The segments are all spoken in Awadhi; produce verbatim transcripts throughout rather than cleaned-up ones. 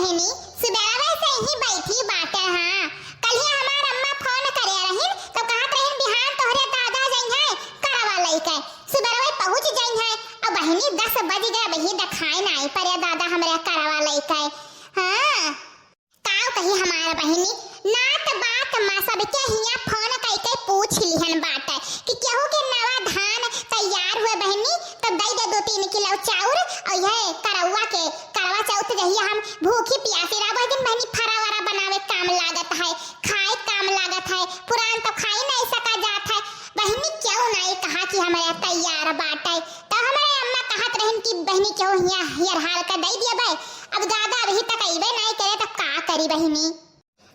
बहिनी, सुबेरवे से ही बैठी बाटे। हाँ, कल्हिया हमार अम्मा फोन करे रहिन, तो कहत रहिन, "बिहान तोहरे दादा जइहैं करवा लइके, सुबेरवे पहुँच जइहैं।" अब बहिनी, दस बज गए, अबहीं देखाई नाई परे दादा हमरे करवा लइके। हाँ, काव कही हमार बहिनी, नात बात मा सबके हियाँ फोन कइके पूछ लिहन बाटे कि केहू के नवा धान तैयार हुए बहिनी, तो दइ दे दो तीन किलो चाउर, और यह करवा के, करवा चौथ जहिया हम भूखी प्यासी रहब, वह दिन बहिनी फरा वरा बनावे काम लागत है, खाए काम लागत है, पुरान तो खाई नहीं सका जात है। बहिनी केहू नहीं कहा कि हमरे तैयार बाटे, तो हमरे अम्मा कहत रहिन कि बहिनी केहू हियाँ हेर हार के दइ दिया भाई। अब दादा अबहीं तक अइबे नहीं करे, तब का करी बहिनी?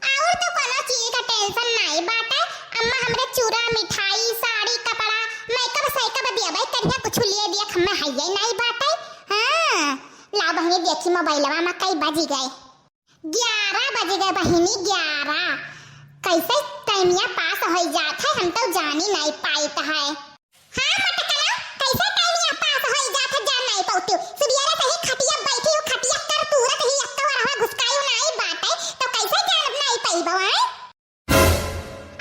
और तो कोनो चीज का tension नहीं बाटे। अम्मा हमरे चूड़ा, मिठाई, साड़ी, कपड़ा, makeup सैकअप दिया भाई, करिया कुछ लिए दिया, हमें हइये नहीं बाटे। हाँ, लाओ बहिनी, देखी मोबाइलवा में कई बजी गए। ग्यारह बजी गए बहिनी, ग्यारह। कैसे टाइमिया पास होइ जात है, हम तो जानी नहीं पाइत है। हाँ मटकना, कैसे टाइमिया पास होइ जात है, जान नहीं पौतियो। सुबेरे से ही खटिया बैठी हूँ, खटिया कर तुरत ही एक तो रहा घुसकायु नहीं बाटे, तो कैसे जान नहीं पइबो, हैं?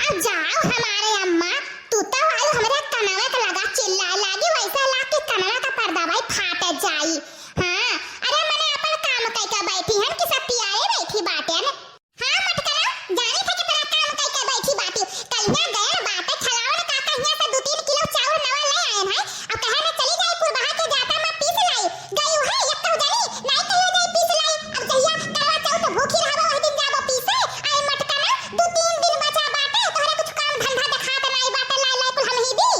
अब जाओ हमारे अम्मा, तू तो आयु हमरे कनवा के लगा चिल्लाए लागी, वैसे लाग के कनवा का पर्दा भाई फाट जाई। हाँ, अरे मने अपन काम कइके बैठी हन कि सब पियारे बैठी बाटेन। हाँ मटकना, जानी थे कि तोरा काम कइके बैठी बाटी। कलिया गैर बाटे, खिलावन काका हियाँ से दू तीन किलो चाउर नवा ले आएन है, अब कहे न चली जाई पुरबहा के जाता मा पीस लाई। गई है, एक तो जानी, नाई कहियो जाई पीस लाई। अब जहिया करवा चौथ भूखी रहबो, वही दिन जाबो पीसे। आई मटकना, दू तीन दिन बचा बाटे, तोहरे कुछ काम धंधा देखात नाई बाटे, लाई लाई कुल हम ही दी।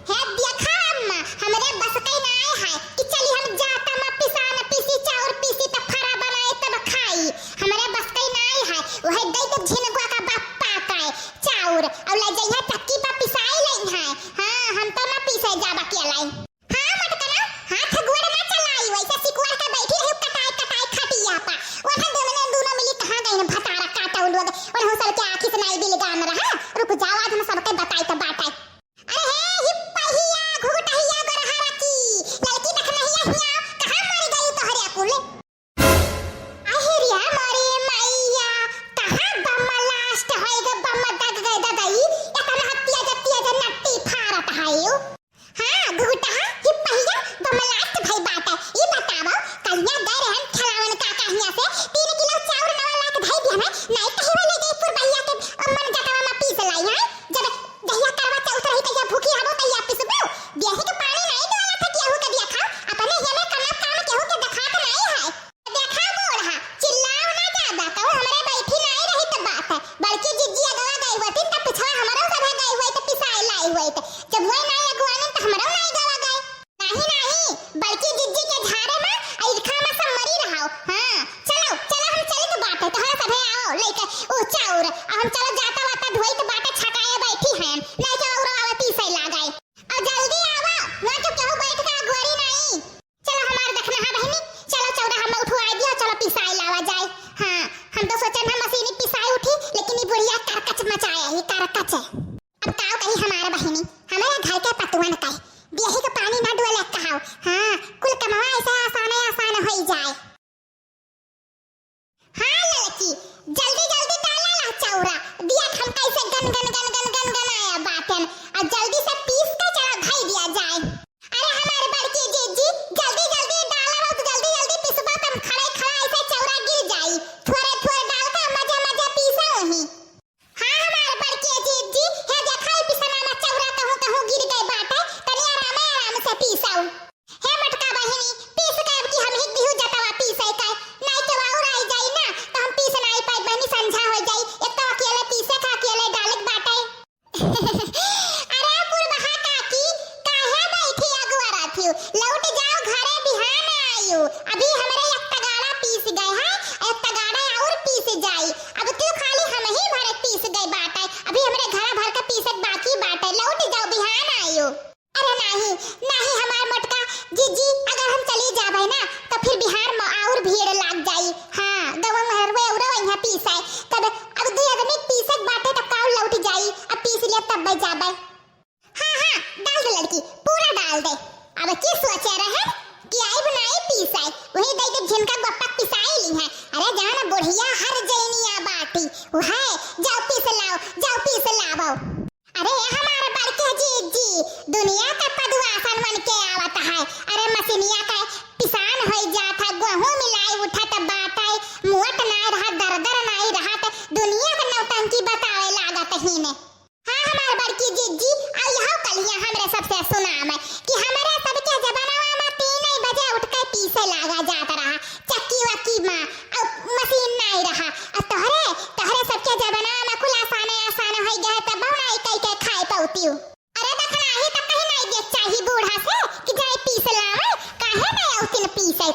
हे देखा अम्मा, हमरे बस के नाय है कि चली हम जाता मा पिसान पीसी, चाउर पीसी, तब फरा बनाए, तब खाई। हमरे बस के नाय है, वह दे दे झिनगुआ का बापा का चाउर, और ले जइहा चक्की पर पिसाई लइहा। हाँ, हम तो ना पीसे जाबा के लाई। हाँ मटकना, हाथ गोड़ ना चलाई, वैसे सिकुड़ के बैठी रही कटाई कटाई खटिया पर। वह दोनों, दोनों मिली कहाँ गई न भतारा काटा उलुआ गए, उन्हों सब के आँखी से नाई बिलगान रहा। रुक जाओ, आज हम सबके बताई तो बाटे। अरे हे हिप्पहिया, घुघुटहिया, गोरहरा की लड़की देख नहीं है हिया, कहाँ मर गई तोहरे अकुल? अहिरिया मोरे मैया, कहाँ बम लास्ट होए गे, बम दग गए ददई, इतना तेज तेज नट्टी फारत है यू। हाँ, घुघुटहा, हिप्पहिया, बम लास्ट भई बाटे। ई बतावो, कहिया गए रहन खिलावन काका हिया से, तीन किलो चाउर नवा लाख धई दिया ना, नाई कही वाले गई पुरबहिया के अम्मन जतवा मा पीस लाई, हाँ? जब जहिया करवा चौथ रही, तहिया भूखी हबो, तहिया पिसबो। बियाही के पानी नाई डोला था केहू के देखा, अपने हिया में कना काम केहू के देखात नाई है। देखा बूढ़ा, चिल्लाओ ना ज्यादा, कहूँ हमरे बैठी नाई रही त बात है। बड़की जिज्जी अगवा गई होती, तब पिछवा हमरो सभे गई होई, त पिसाई लाई होई, त जब वही नाई अगवानी, त हमरो नाई गवा गए। नाही, नाही, बड़की जिज्जी के झारे मा, अइलखा मा सब मरी रहाओ। हाँ, चलो, चलो, हम चली तो बात है, तोहरा सभे आओ, लेके ओ चाउर, आ हम चलो जाता वाता धोई तो बाटे छकाए बैठी हैं, नहीं तो और आवे पीसे लागे। आ जल्दी आवा, वहाँ तो केहू बैठ के अगोरी नहीं। चलो हमार देखना है बहिनी, चलो चौरा हम उठवाई दियो, चलो पिसाई लावा जाए। हाँ, हम तो सोचे ना मशीनी पिसाई उठी, लेकिन ये बुढ़िया करकच मचाए, ये करकच है। अब काव कही हमार बहिनी, हमारे घर के पतुअन का बियाही के पानी ना डोले कहाओ। हाँ, कुल कमवा ऐसे आसाने आसान होई जाए। हाँ ललकी, जल्दी जल्दी डाला ला चौरा, दिया हम कैसे गन गन गन गन गन गन आया बाटन, और जल्दी से पीस के चला धई दिया जाए। अरे हमारे बड़की जीजी, जल्दी जल्दी डाला, बहुत जल्दी जल्दी पिसबा, तम खड़े खड़ा ऐसे चौरा गिर जाई। थोड़े थोड़े डाल के मजे मजे पीसा वही। हाँ, हमार बड़की जीजी, हे देखा, ई पिसना में चौरा कहूँ कहूँ गिर गए बाटे, तनी आरामे आराम से पीसाऊ। हे मोटका बहिनी, पीस के अब की हम ही दिहू जतवा पीसे के, नाई तो और आई जाई ना, तो हम पीस नाई पाई बहिनी, संझा हो जाई, एक तो अकेले पीसे का अकेले डालिक बाटे। अरे पुरबहा काकी, काहे बैठी अगुआ रहतियो, लौट जाओ घरे, बिहान आयो, अभी हमरे एक तगाड़ा पीस गए हैं, एक तगाड़ा और पीस जाई। अब तो खाली हम ही भरे पीस गए बाटे, अभी हमरे घरा भर के पीसत बाकी बाटे। लौट जाओ, बिहान आयो। अरे नाही, नाही हमार मोटका जीजी, अगर हम चली जाबे ना, तो फिर बिहार में और भीड़ लाग जाई। हाँ, गवा में हरवे उरवा यहाँ पीसाए। तब अब दू आदमी पीसत बाटे, तब का लौट जाई, अब पीस लिया तब जाबे। हाँ, हाँ, डाल दे लड़की, पूरा डाल दे। अब की सोचे रहे कि आई बनाई पीसाई, वही दे के झिनका गोपा पिसाई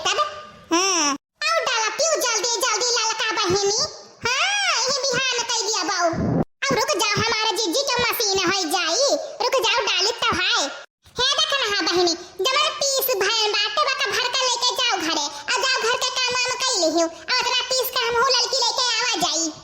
तब, हाँ। आउ डाला पियो जल्दी जल्दी ललका बहिनी। हाँ, ये बिहान कइ दिया बाऊ। अब रुक जाओ, हमारा जिज्जी के मशीन होइ जाई। रुक जाओ, डाली तो है। हे देख ना, हाँ बहिनी, जवन पीस भरन बाटे, बका भरका लेके जाओ घरे, आ जाओ घर के काम वाम कइ लिहियो। अब इतना पीस के हम हूँ ललकी लेके आवा जाई।